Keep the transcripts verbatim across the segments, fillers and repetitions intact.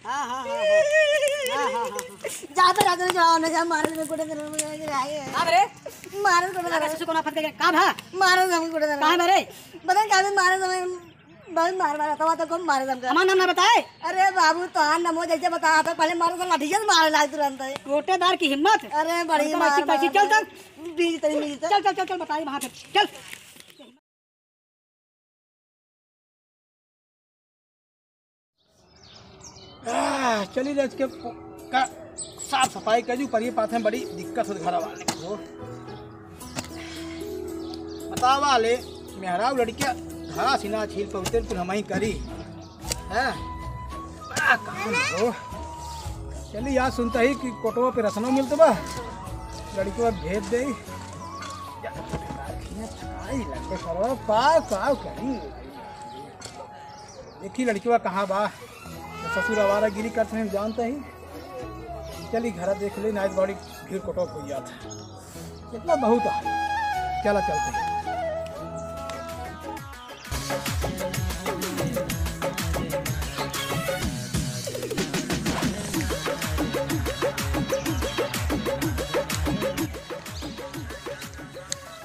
हाँ, हाँ, हाँ, हाँ। हाँ, हाँ, हाँ, हाँ। जा पे राजा ने जवाब नहीं, जा मारे में गुड़े दे रहे हैं। का बरे? मारे में गुड़े दे रहे हैं। ससुर को ना फंस गए, का भा? मारे में गुड़े दे रहे हैं। का बरे? पता नहीं का भी मारे में, बहुत मार मारा था, तो को मारे दम का। हमार नाम ना बताए। अरे बाबू, तो हाँ, नमो जैसे बता, तो पहले मारो तो लाठी से मारे लाग तुरंत है। गोटेदार की हिम्मत। अरे बड़ी उनका मार, मार, कैसी, चल, मार। चल। बीज तरी, बीज तरी। चल, चल, चल, चल, बताई वहाँ पे। चल। आह, चली रे, आज के प-, का साफ सफाई कर दी, पर ये पाथे में बड़ी दिक्कत होत घर वाले को। बतावा ले, मेहरारू लड़किया घास ही ना छील पवित्र कुल हम ही करी। हैं? बड़ा काम हो। चली, आज सुनता ही कि कोटवा पे रसनो मिलत बा, लड़किया भेज दे। का, का करी? देखी लड़किया कहाँ बा, तो ससुर आवारागिरी करत हैं, जानते ही। चली घर देख ले, नाइट बड़ी भीड़ कटौप हो जात है, इतना बहुत है। चला चलते हैं।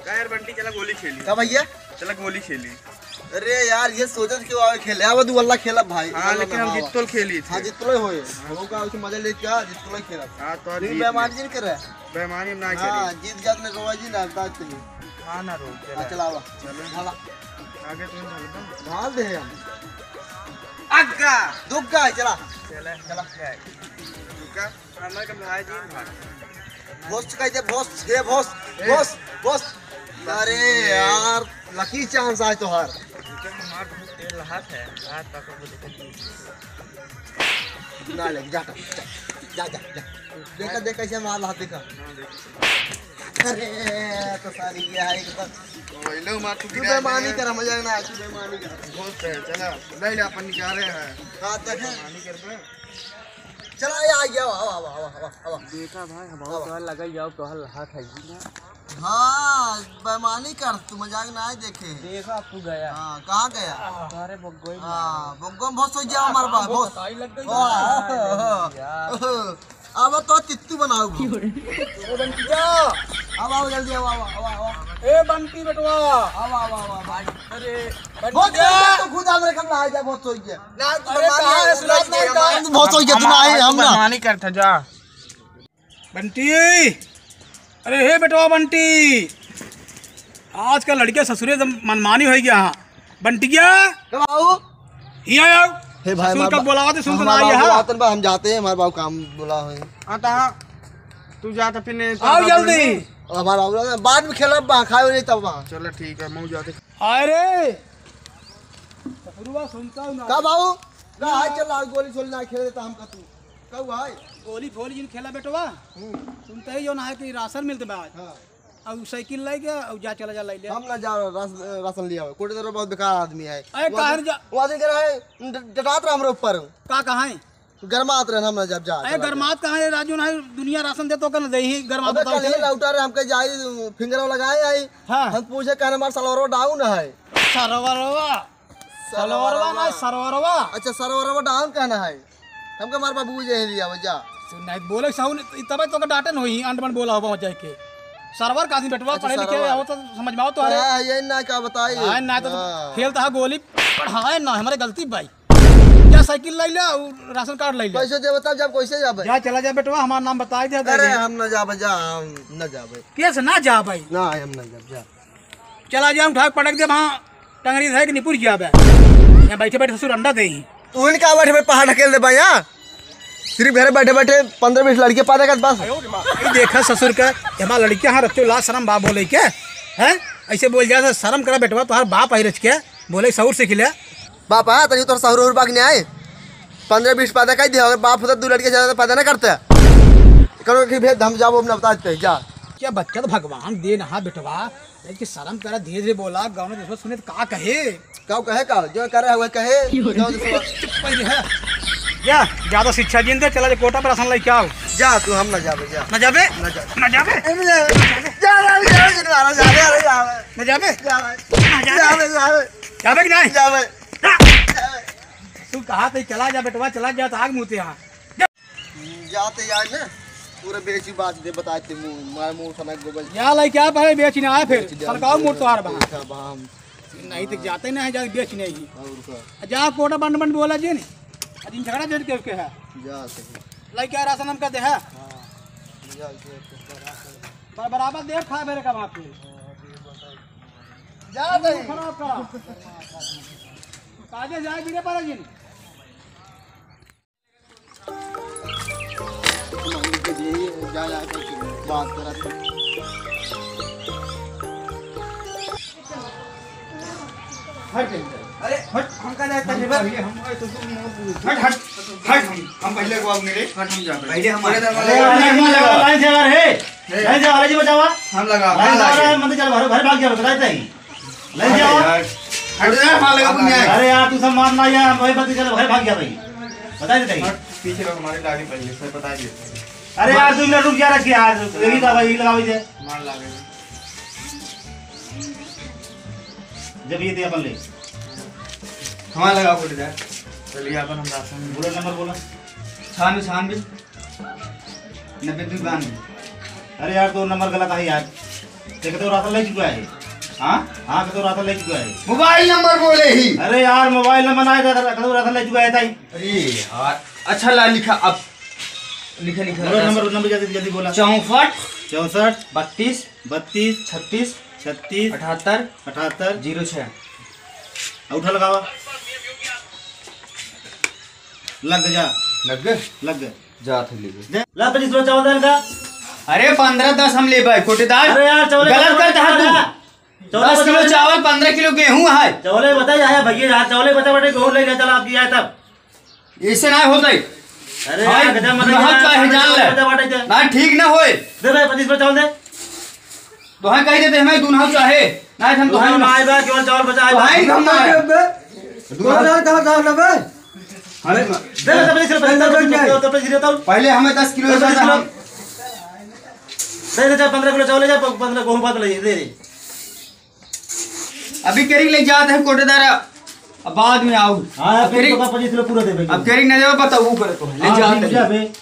का यार बंटी, चला गोली खेली। का भैया? चला गोली खेली। अरे यार, ये सोचत क्यों आवे खेले? आवा, दू अल्लाह खेलब भाई। हाँ, लेकिन हम जित्तल खेली थे। हाँ, जित्तल होए। हाँ। वो का उसे मजा लेके आ, जित्तल खेलब। हाँ, तो लेकिन जीत बेईमानी ले। जिन करे। बेईमानी हम ना हाँ, करी। जीत जात ने रोवा जी ना, बात करी। हाँ, ना रो, चला। हाँ, चला आवा। चलो। हाला। आगे तुम ढाल दो। ढाल दे हम। अग्गा। दुग्गा, चला। चला। चला। दुग्गा। हमर के भाई जी, भाई। भोस कह दे, भोस, हे भोस, ए। भोस, भोस। अरे ए। यार, lucky chance आज तोहार। एकदम हमार बहुत तेल लहात है, आज तक वो देखत नहीं। ना ले, जा, जा, जा, जा। देखा, देखा, कैसे मार लहात, देखा। हाँ, देखा। अरे, तो सारी ये है, एकदम। वही लो, मार तू तू गिरा बेईमानी दे। कर, मजा ना आए, तू बेईमानी कर। भोस है, चला, ले ले, अपन निकाले हैं। हाँ, देखे। बेईमानी कर दे। चला, आ, आ, आ, आ। देखा भाई, हम आवा। तोहर लगे जाओ, तोहर लहात है जी ना। हाँ, बेईमानी कर, तू मजाक ना आए देखे। देखा, अब तू गया। हाँ, कहाँ गया? तोहरे बग्गो ही हाँ, मारा। बग्गो में बहुत सोच गया हमारे पास, बहुत बहुत। बताई लग गई। वाह। यार। अब तो तित्तू बनाओ। ओ बंटिया। अब आओ, जल्दी आओ, आओ, आओ, आओ। ए बंटी बेटवा। आओ, आओ, आओ, आओ, भाई। अरे, बहुत बंटिया। सोच गया, तो खुद हमरे कम ना आ जा, बहुत सोच गया। ना, तू अरे, बेईमानी कहाँ है, है, सुनात नहीं, बेईमानी। कहाँ? बहुत हो गया, तू ना आए, हम ना। बेईमानी करता जा। बंटी, अरे हे बेटवा बंटी, आजकल लड़के ससुरे से मनमानी हो गया। हाँ, बंटिया, कब आओ? हिया आओ। हे भाई, ससुर हमार कब बा-, बोलावा थे, सुन तो ना हमार आई बाबू है। आतन बा, हम जाते हैं, हमार बाबू काम बोला है। हाँ, तो हाँ, तू जा तो फिर आओ जल्दी। हमार बाबू बाद में खेलब बा, खाए नहीं तब वहाँ। चलो ठीक है, मैं जाते। अरे, ससुरवा सुनता हूँ ना। का बाबू? का हाय चल, गोली छोली ना खेले देता हमका तू। का हुआ है? गोली फोली जिन खेला बेटवा। हम्म। सुनते ही जो ना है कि राशन मिलते बा आज। हाँ। अब साइकिल लाई गया, अब जा चला जा लाई ले। हम ना जा रास-, राशन लिया हुआ। कोटेदार बहुत बेकार आदमी है। अरे वो काहे आदमी, जा- वो आदमी कह रहा है, ड-, डटात रहा हमरे ऊपर। का कहा है? गरमात रहे, हम ना जब जा, अरे चला जा। गरमात कहाँ है राजू, ना है दुनिया राशन दे तो कर दे ही, गरमात अबे बताओ कल ही से। राउटर हमके जाई, फिंगर लगाए आई। हाँ। हम पूछे कहने हमार सलवरो डाउन है। सरवरवा। सलवरवा ना, सरवरवा। अच्छा, सरवरवा डाउन कहना है। हमके हमार बाबू जी यहीं लिया, जा। सुन, नहीं बोले सहू नहीं, तबे तो डांटन होई, अंड बंड बोला हो पहुंच जाए के। सरवर का आदमी बेटवा, अच्छा, पढ़े लिखे सरवर। हो तो समझ में आओ तो अरे। हाँ, ये ना का बताई। हाँ, ना तो हाँ। खेलता है गोली, पढ़ाए ना, हमारे गलती भाई। जा साइकिल लाई ले, और राशन कार्ड लाई ले। पैसे दे बता, जब कैसे जाबे? जा, चला जा बेटवा, हमार नाम बताई दे, अरे, दे। हम ना जाबे, जा, हम ना जाबे। कैसे ना जाबे? ना, हम ना जाबे, जा। चला जा, उठा के पटक दे, वहाँ टंगरी धर के निपुर जाबे। यहाँ बैठे बैठे ससुर अंडा दे ही। तू इनका बैठे बैठे पहाड़ ढकेल दे बा यहाँ। सिर्फ घर बैठे बैठे पन्द्रह बीस लड़के पैदा कर बस। ये देखा ससुर का, हमार लड़कियाँ हाँ रखते लाज शरम बा बोले के, हैं? ऐसे बोल जा, शरम करा बेटवा, तुम्हारा बाप आई रच के, बोले सहूर से खिले। बाप, हाँ, तनी तोर सहूर उर बाग नहीं आए। पन्द्रह बीस पैदा कर दिया, अगर बाप होता दो लड़के ज्यादा पैदा ना करते। करो कि भेद हम जाबो अपना बता देते, जा। क्या बच्चा तो भगवान दे नहा बेटवा, लेकिन शर्म करा, धीरे धीरे बोला, गाँव में दूसरा सुने तो का कहे? का कहे का? जो करे है वह कहे। गाँव दूसरा चुप पहले है। या, ज्यादा शिक्षा जिन दे, चला जा कोटा पर राशन लेके आओ। जा तू, हम ना जाबे, जा। ना जाबे? ना जा। ना जाबे? जा, जा, जा, जा, जा, जा, जा, जा। ना जाबे? जा भाई। ना जाबे? जा भाई, जा भाई। जाबे कि नहीं? जा भाई। जा। तू कहा तो चला जा बेटवा, चला जा तो आग मुँह ते यहाँ। जाते यार ना, पूरा बेची बात दे बताते मुँह, मार मुँह खाना गोबर। या लाई क्या पहले बेची ना आए फिर, बेच दे, सरकाऊ हम मोट तो आ रहा। पैसा बा हम। नहीं तो जाते ना है, जा बेच नहीं। और का? जा कोटा बंड बंड बोला जी ने। अजिन झगड़ा झड़ के उसके है। जा सही। लाई क्या राशन हम कर दे है? हाँ। जा, जा, जा, राशन। बर-, बराबर देर खा मेरे का बाप के। जा दे। खराब करा। काजे जाए बिना पारा जी ने। जा, जा, जा, बात करा तू। हट, हट। अरे, हट, हमका जाए हम तनी बस। पहले हम आए तो तुम हट, हट, हट, हम, हम पहले को अब मेरे, हट, हम जाते हैं। पहले हम अरे, आए। अरे, अरे, अरे, लाइन से आ रहे। हे। लाइन से आ रहे जी, बचावा। हम लगा, लाइन से आ रहे, मत चल, घर, घर भाग जाओ, बताए तई। लाइन से अरे आओ। यार, हट जा, मार लगा, पुण्य है। अरे यार, तू सब मार ना यार, वही मत चल, घर भाग जा भाई। बताए तई। हट, पीछे लोग हमारे आगे पहले से बता दिए। अरे यार, तू मिनट रुक जा, रख यार, यही तो भाई, लगाओ इधर। मार लगा। जब ये दे अपन ले। हमारा लगा बोल दे। चलिए अपन हम राशन बोला, नंबर बोला। छानवे, छानवे, नब्बे दो बानवे। अरे यार, तो नंबर गलत है यार। देख तो राशन ले चुका है। हाँ? हाँ, तो राशन ले चुका है। मोबाइल नंबर बोले ही। अरे यार, मोबाइल नंबर ना है, तो राशन ले चुका है ताई। अरे यार, अच्छा ला लिखा अब। लिखा, लिखा। बोलो नंबर, नंबर जल्दी, जल्दी बोला। चौसठ। चौसठ। बत्तीस। बत्तीस। छत्तीस। छत्तीस। अठहत्तर। अठहत्तर। जीरो छः। उठा लगावा। लग जा। लग गए? लग गए। जा थे ले गए। ला पच्चीस किलो चावल देन का। अरे पन्द्रह दस हम ले भाई कोटेदार। अरे यार, चावल गलत करता है तू। चावल दस किलो चावल, पन्द्रह किलो गेहूं है। चावल बता जाए भैया यार, चावल बता बेटे, गेहूं ले जा, चला आपकी आए तब। ऐसे ना होता है। अरे भाई, यार, गधा मत दुल्हा जा, चाहे जान ले। गधा मत जा। ना, ठीक ना होए। दे भाई, पच्चीस किलो चावल दे। तो हाँ, कह देते हैं, मैं दुल्हा चाहे। ना, हम तो दुल्हा हाँ ना आए बा, केवल चावल बचा है तो बा। हाँ, हम ना आए। दो हजार का चावल है बे। अरे, दे दे, पच्चीस किलो, पच्चीस किलो, पच्चीस किलो, तो पहले हमें दस किलो दे दे, दे, पच्चीस किलो। हम दे दे, जा, पन्द्रह किलो चावल ले जा, प-, पन्द्रह गेहूं बात ले, दे दे। अभी केरी ले जाते हैं कोटेदार, अब बाद में आओ। हाँ, अब फिर केरी, तो पच्चीस किलो पूरा दे भाई। अब केरी नहीं देवे, बताओ, वो करे तो ले हाँ, जाते ठीक है हैं। बे।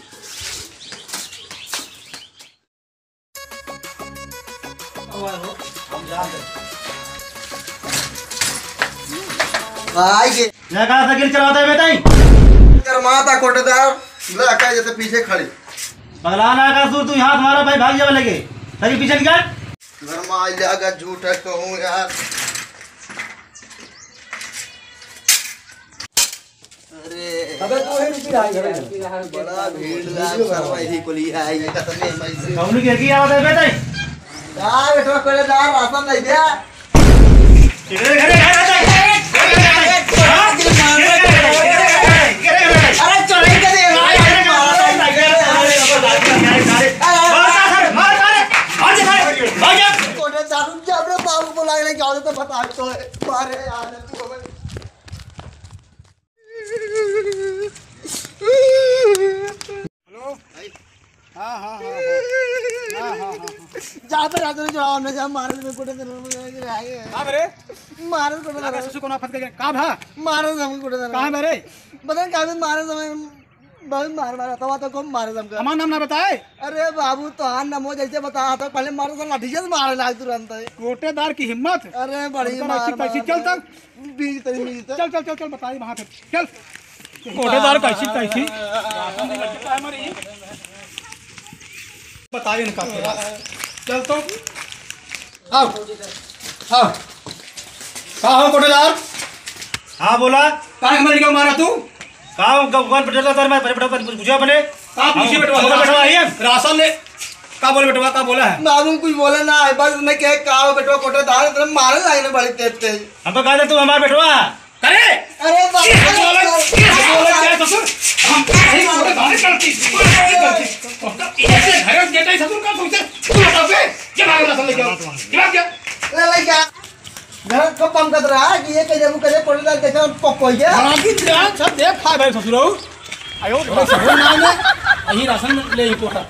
भाई ये ना कहा साइकिल चलाता है बेटा ही? तेरा माता कोटेदार, ला का जैसे पीछे खड़ी। पगला ना का सूर, तू यहाँ तुम्हारा भाई भाग जावे लगे। सही पीछे निकाल। घर में आ जाएगा, झूठ है कहूँ यार। अरे। अबे तू ही रुकी रहा है घर में। बड़ा भीड़ लाग सरवा यही को लिया है, ये कसम है, मैं इसे कौन की की आवाज है बेटा? यार, बेटा, पहले दार राशन दे दिया। अरे, चोरी कर दे, भाई। कोने दारू जब रे बाबू को लाग ले, क्या होता पता है तो है। मारे यार, तू हमें हेलो? हाँ, हाँ, हाँ, हाँ। हाँ, हाँ, हाँ, हाँ। जा पे रात में जो हमने जा मारे में कोटे दर आए। का बरे? मारे कोटे दर। ससुर को ना फंस गए। का भा? मारे हम कोटे दर। कहाँ बरे? पता नहीं कहाँ भी मारे समय बहुत मार मारा था, तो खूब मारे हमका। हमार नाम ना बताए। अरे बाबू, तो हाँ नमो जैसे बता था, पहले मारे तो लाठी से मारे लाग तुरंत है। कोटेदार की हिम्मत। अरे बड़ी उनका मार ऐसी तैसी। मारा चल था। तक। बीच तरी बीच तक। चल, चल, चल, चल, बताई वहाँ पे। चल। कोटेदार कैसी, कैसी? बताई इनका के बाद। चल तो। आओ। आओ। का हो कोटेदार? हाँ, बोला। काहे हमारे लड़का मारा तू? का हो, ग-, कौन बेटा तर मैं, बेटा, बेटा, पूछो अपने। का पूछे हम, बेटवा? हम बेटवा आई है। राशन ले। का बोले बेटवा, का बोला है? बाबू कुछ बोले ना है, बस मैं कहे का हो बेटवा, कोटेदार, तेरे मारे लागे ना बड़ी तेज तेज। हम तो कहते तू हमारे बेटवा। अरे! अरे बाप रे! ये बोला, ये बोला क्या ससुर? हम नहीं बोले, गाली करती, गाली करती। उसका इधर से घर में देता ही ससुर का तुमसे, तू हटा बे, ये भाग रहा, ले जाओ, ये भाग गया। ले, ले जा। घर को पंप कर रहा है कि ये के जब करे, पड़े ना, कैसे पक हो गया? हाँ, कि ध्यान सब देख खा भाई ससुर। आयो, ससुर ना में, यही राशन ले ही कोटा।